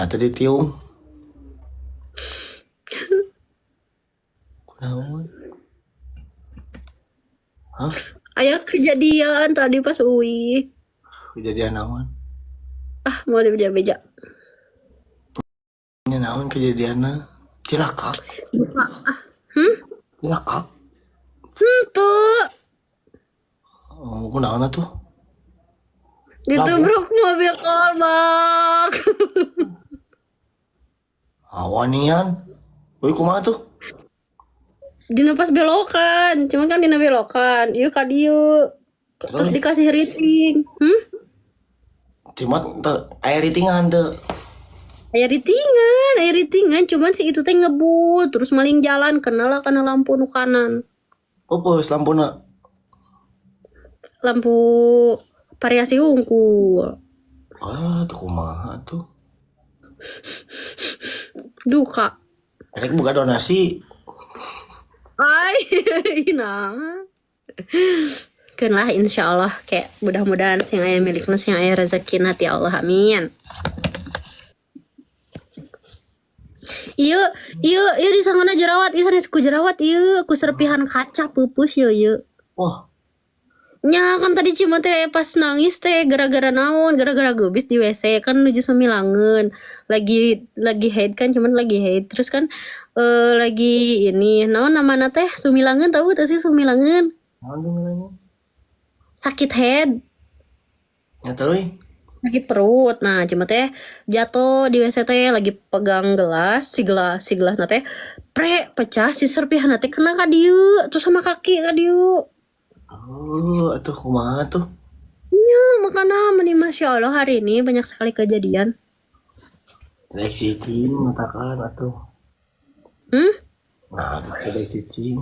tadi tiung. Kunaon? Hah? Aya kejadian tadi pas UI. Kejadian naon? Ah, mau dibeja-beja. Nya naon kejadianna? Cilaka. Lupa. Ah. Hmm? Cilaka. Tuh. Oh, kunaon atuh? Ditubruk mobil kolbak. Awanian. Woi kumaha tuh? Dina pas belokan, cuman kan dina belokan. Ieu ka dieu. Terus Terus? dikasih rating. Hmm? Cuma aya ritingan teu. Aya ritingan, cuman si itu teh ngebut, terus maling jalan, kenal lah kana lampu nu kanan. Pupus lampuna. Lampu variasi hungkul. Ah, tuh kumaha tuh? Duka. Erek buka donasi. Ay, nah. Keun lah insya Allah kayak mudah-mudahan sing aya milikna sing aya rezekina ti Allah, amin. Ieu ieu ieu disangona jerawat, ieu sanes ku jerawat ieu ku serpihan kaca pupus ieu ieu. Wah, Nya kan tadi cuma teh pas nangis teh gara-gara naon, gara-gara geubis di WC kan nuju sumilangeun. Lagi haid kan, cuman lagi haid. Terus kan lagi ini naon namana teh sumilangeun, tahu teh sih sumilangeun? Naon tuh nilainya? Sakit head, Ya terus. Sakit perut. Nah, cuma teh jatuh di WC teh lagi pegang gelas, si gelas teh pre pecah, si serpihan teh kena ka dieu, terus sama kaki ka dieu. Oh, atuh kumaha tuh? Ya, makanya meni masya Allah hari ini banyak sekali kejadian. Rek cicing matakan atuh. Hmm? Nah, atuh rek cicing.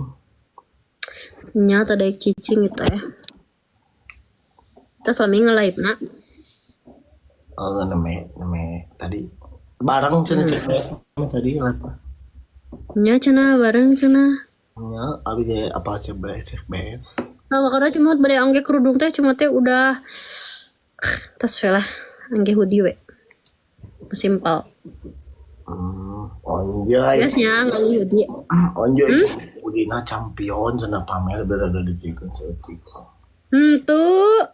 Nya tadi cicing gitu ya. Kita suami nge-live nak. Oh, neme neme tadi bareng cenah cek BS mah tadi live. Nya cenah bareng cenah. Nya abi ge apa cek BS cek BS. Nah, makanya cuma bade angge kerudung teh cuma teh udah tas we lah angge hoodie we. Simpel. Onjoy. Biasanya ngangge hoodie. Onjoy. Udina champion cenah pamer berada di cikeun saeutik. Tuh.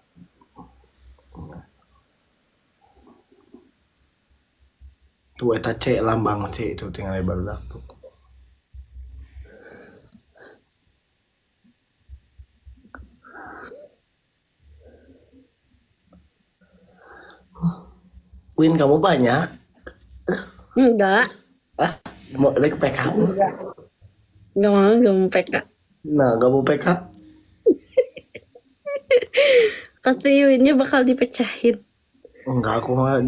Tuh eta C lambang C itu tinggal barudak tuh. Win kamu banyak? Enggak. Ah, mau lek PK? Enggak mau PK. Nah, gak mau PK? Pasti winnya bakal dipecahin. Enggak, aku mah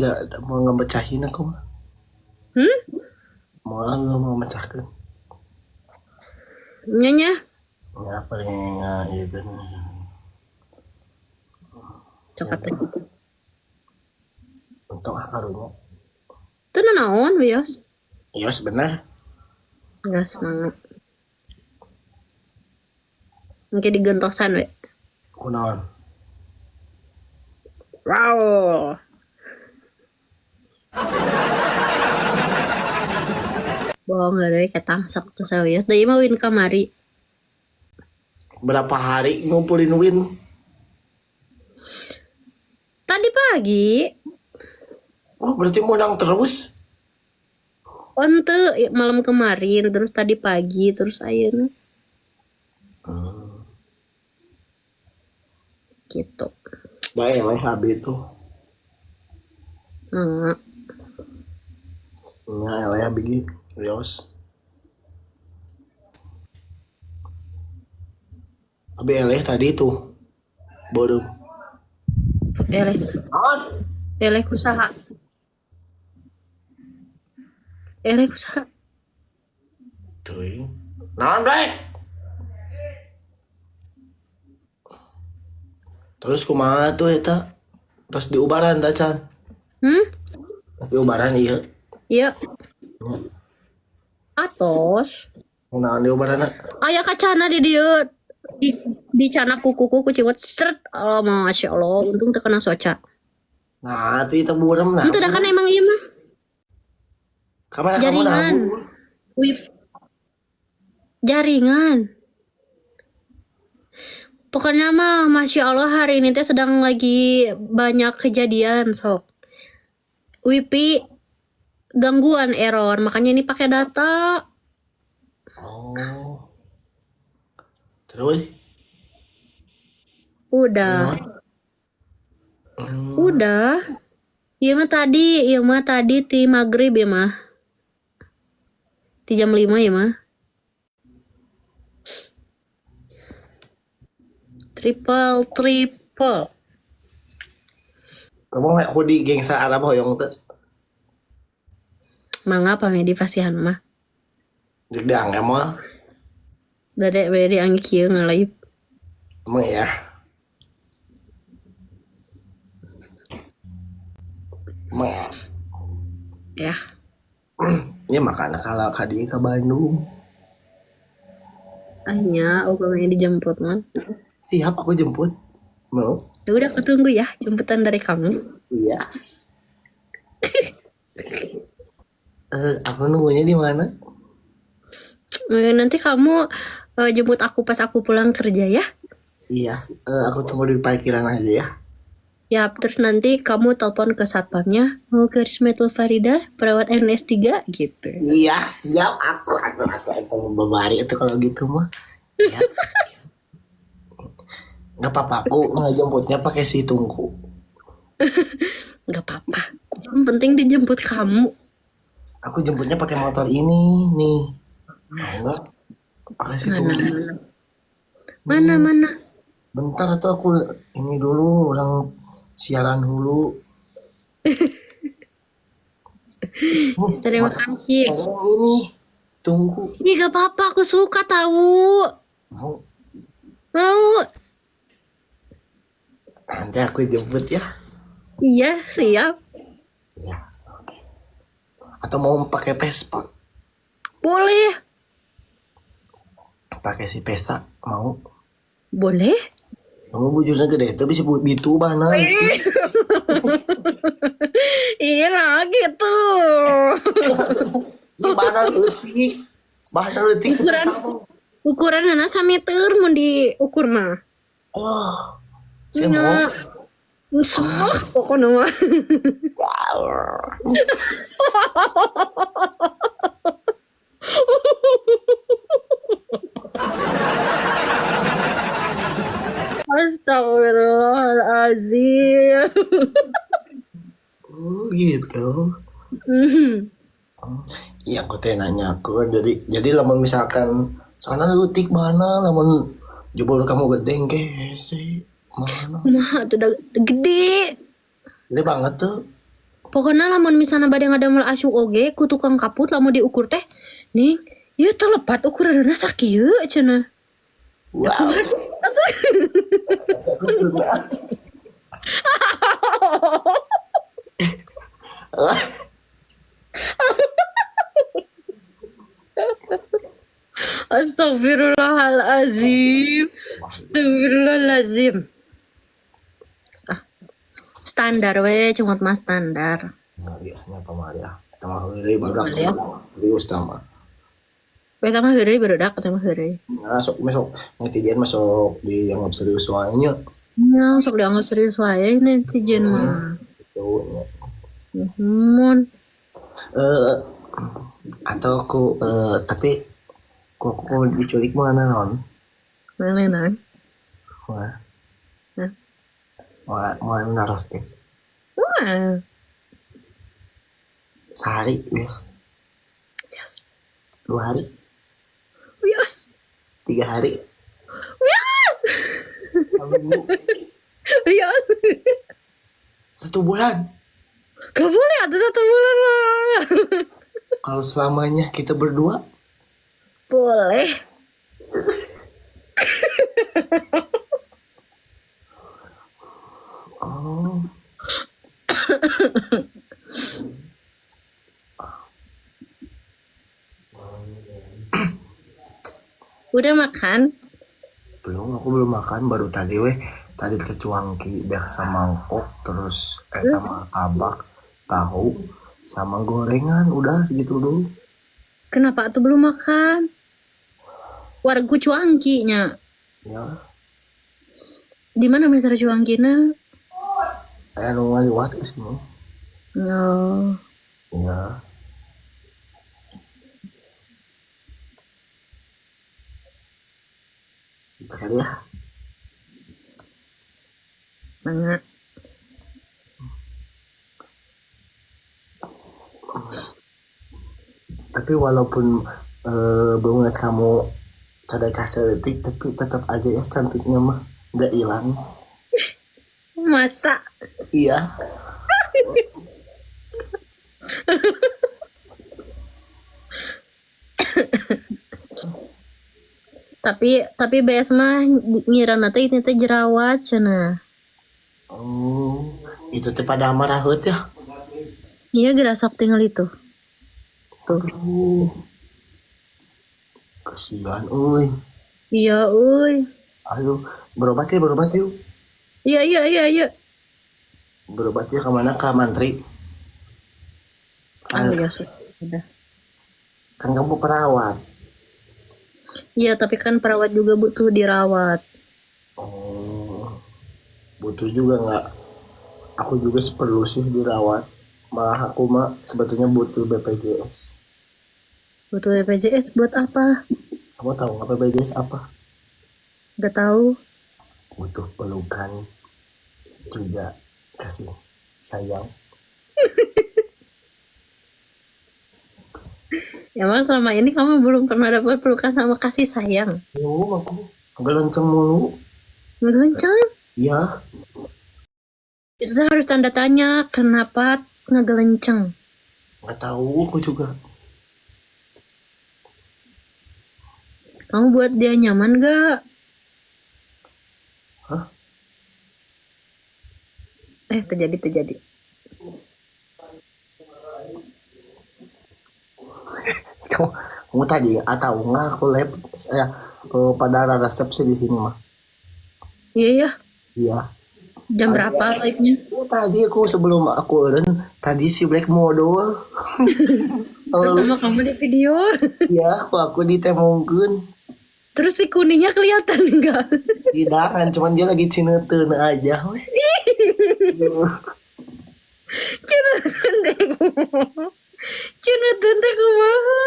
mau ngepecahin aku mah. Hmm? Mau nggak mau mecahkan. Nyonya. Ya paling iya bener. Coklat tuh. Untung ah karunya. Itu naon, Wios? Iya sebenar. Enggak semangat. Mungkin digentosan we. Kunaon? Wow. Bohong dari ketang sok tuh saya Wios. Deui mah win kamari. Berapa hari ngumpulin win? Tadi pagi. Oh, berarti menang terus? Onte malam kemarin, terus tadi pagi, terus ayeuna. Gitu. Bae we HB tuh. Nah. Nya eleh HB ge. Rios. HB eleh tadi tuh. Bodoh. Eleh. Naon? Eleh kusaha. Eleh kusaha. Teuing. Naon, Black? Terus kumaha tuh eta? Terus diubaran ta can? Hmm? Terus diubaran ieu. Iya. Nya. Atos. Kunaon diubaranna? Aya kacana di dieu. Di cana kuku-kuku cuma seret. Oh, masya Allah, untung teu kena soca. Nah, itu itu burem nah. Itu dah kan emang iya mah. Kamana kamu nah? Jaringan. Wip. Jaringan. Pokoknya mah Masya Allah hari ini teh sedang lagi banyak kejadian sok. Wifi gangguan error, makanya ini pakai data. Oh. Terus? Udah. Udah. Iya mah tadi ti maghrib ya mah. Ti jam 5 ya mah. Triple triple. Kamu kayak hoodie gengsa Arab hoyong teh. Mangga pami di pasihan mah. Jeung diangge mah. Dade bade diangge kieu ngalaip. Emang ya. Emang ya. Ya. Ya makanya kalau ka dieu ka Bandung. Anya, upamanya dijemput mah. Siap aku jemput. Mau? Ya udah aku tunggu ya jemputan dari kamu. Iya. Aku nunggunya di mana? Nanti kamu jemput aku pas aku pulang kerja ya. Iya, aku tunggu di parkiran aja ya. Ya, terus nanti kamu telepon ke satpamnya, mau ke Rismetul Farida, perawat NS3 gitu. Iya, siap aku mau babari itu kalau gitu mah. Iya. Nggak apa-apa, aku ngejemputnya pakai si Tungku. Nggak apa-apa. Yang penting dijemput kamu. Aku jemputnya pakai motor ini nih. Oh, enggak, pakai si Mana Tungku. mana. Mana mana. Bentar atau aku ini dulu orang siaran dulu. Terima kasih. Ini tunggu. Ini gak apa-apa, aku suka tahu. Mau. Mau. Nanti aku jemput ya. Iya, siap. Iya. Atau mau pakai Vespa? Boleh. Pakai si Pesa mau? Boleh. Kamu bujurnya gede itu bisa bitu mana itu. Iya lah gitu. Ini mana leutik? Mana leutik si Ukuran Pesa mah. ukuran anak sameter mau diukur mah. Oh, saya mau. Sok pokoknya mah. Wow. Astagfirullahalazim. Oh gitu. Iya aku teh nanya aku jadi lamun misalkan soalnya leutik mana lamun jebol kamu gede engke hese mana Mah tuh udah gede. gede banget tuh. Pokoknya lamun misalnya bade ngadamel asyuk oge ku tukang kaput lamun diukur teh nih, ieu telepat ukuranna sakieu cenah. Wow. Aku suka. Astagfirullahalazim. Astagfirullahalazim. Ah, standar we, cuma mah standar. Maria, nyapa Maria. Eta mah heureuy barudak. Maria. Serius tah mah. We tah mah heureuy barudak eta mah heureuy. Nah, sok besok netizen masuk dianggap serius wae nya. Nya sok dianggap serius wae netizen mah. Gitu nya. Mun Atau aku tapi kok aku diculik mana non? Mana non? Wah. Hah? Wah, mau naros deh. Wah. Sehari, yes. Yes. 2 hari. Yes. 3 hari. Yes. Seminggu. Yes. 1 bulan. Gak boleh atau 1 bulan mah. Kalau selamanya kita berdua? Boleh. Oh. Udah makan? Belum, aku belum makan, baru tadi weh. Tadi tercuangki biasa mangkok, terus eta martabak, tahu, Sama gorengan udah segitu dulu. Kenapa tuh belum makan? Wargu cuangki nya. Ya, Di mana meser cuangkina? aya nu ngaliwat ke sini. Oh, Ya. Itu kali ya. mangga. Tapi walaupun banget kamu cadai kasetik tapi tetap aja ya cantiknya mah nggak hilang. Masa? Iya. Tapi BS mah ngirana teh itu teh jerawat cenah. Oh, itu teh pada marahut ya. Iya gerasok tinggal itu. Tuh. Aduh, kesian euy. Iya, euy. Aduh, berobat ya, berobat yuk. Iya, iya, iya, iya. Berobat ya kemana ke mantri? Ah, Kan, ya sudah. kan kamu perawat. Iya, tapi kan perawat juga butuh dirawat. Oh, butuh juga nggak? Aku juga perlu sih dirawat. Malah aku mah sebetulnya butuh BPJS. Butuh BPJS buat apa? Kamu tahu nggak BPJS apa? Gak tahu. Butuh pelukan juga kasih sayang. Emang selama ini kamu belum pernah dapat pelukan sama kasih sayang? Belum aku ngelenceng mulu. Ngelenceng? Ya, Itu tuh harus tanda tanya, kenapa ngegelenceng? nggak tahu aku juga. Kamu buat dia nyaman gak? Hah? Terjadi, terjadi. Kamu, kamu tadi atau nggak aku lab saya pada resepsi di sini mah. Iya, ya. Iya. Jam Ada. berapa live-nya? Oh, tadi aku sebelum aku eureun tadi si Black modal. Terus Lalu sama kamu di video. ya aku ditemongkeun. Terus si kuningnya kelihatan enggak? Tidak kan cuman dia lagi cineuteuneun aja weh. Cina Cina teh kumaha?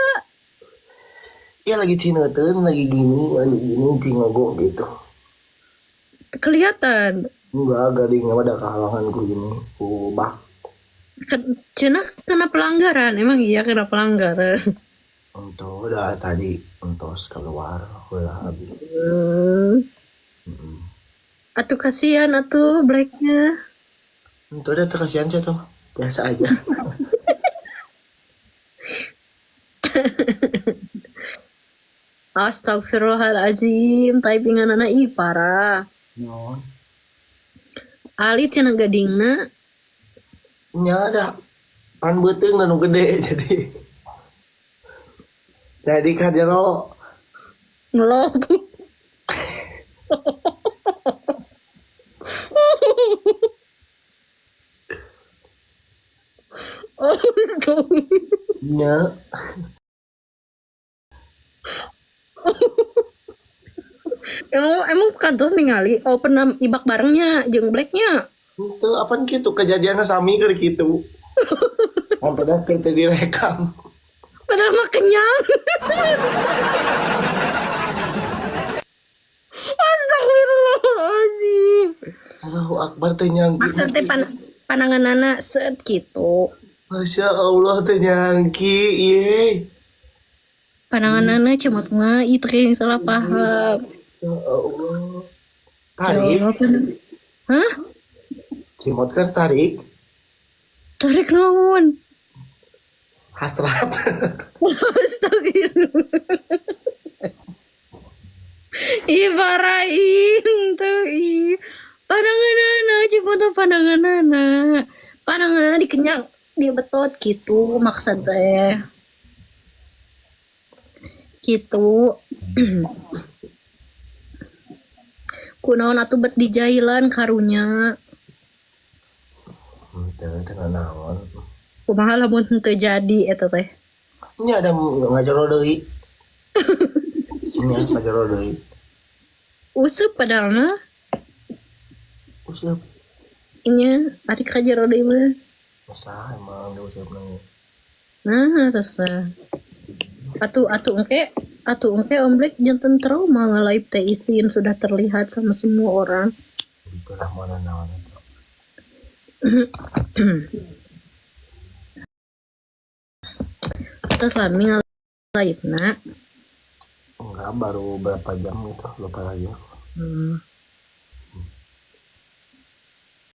Iya lagi cineuteuneun lagi gini cingogo gitu. Kelihatan. Enggak, gading ada kehalangan ku ini, ku bak. Cina kena pelanggaran. Emang iya kena pelanggaran. Untuk udah tadi entos keluar ulah abi. Hmm. Mm. Atuh kasihan atuh Blacknya. Untuk udah tuh kasihan sih tuh. Biasa aja. Astagfirullahalazim, typingan anak ih parah. Non. Ali cenah gadingna. Nya ada pan beuteung dan nu gede jadi. Jadi ka jero Ngelok. Oh, nya emang emang kantos ningali oh pernah ibak barengnya jeung Blacknya. itu apaan gitu kejadiannya sami keur kitu. Sampai dah keur teu direkam. Padahal mah kenyang. Astagfirullahaladzim. Allahu Akbar teh nyangki. Maksud teh panangan anak set gitu. Masya Allah teh nyangki ieu. Panangan anak cuma mah itu kayak yang salah paham. Ya Allah. Ya Tarik, Allah, hah? cimot kan tarik Tarik naon? hasrat. Astagfirullah. Ih, parahin tuh, ih. Pandangan anak, cuma tuh pandangan anak. Pandangan anak dikenyang, dia betot gitu maksud teh. Gitu. Kunaon atuh bet di jailan karunya. Teu teu naon. Kumaha lamun teu jadi eta teh? Ini ada ngajaro deui. Nya ngajaro deui. Useup padahal mah. Useup. Nya ari ka jero deui mah. Sah emang da useup nangis. Nah, sesah. Atuh atuh engke atuh engke Om Black janten trauma nge-live teh, isin sudah terlihat sama semua orang. Itulah mana naon itu. Terus lami nge-live na. Enggak, baru berapa jam gitu, lupa lagi aku.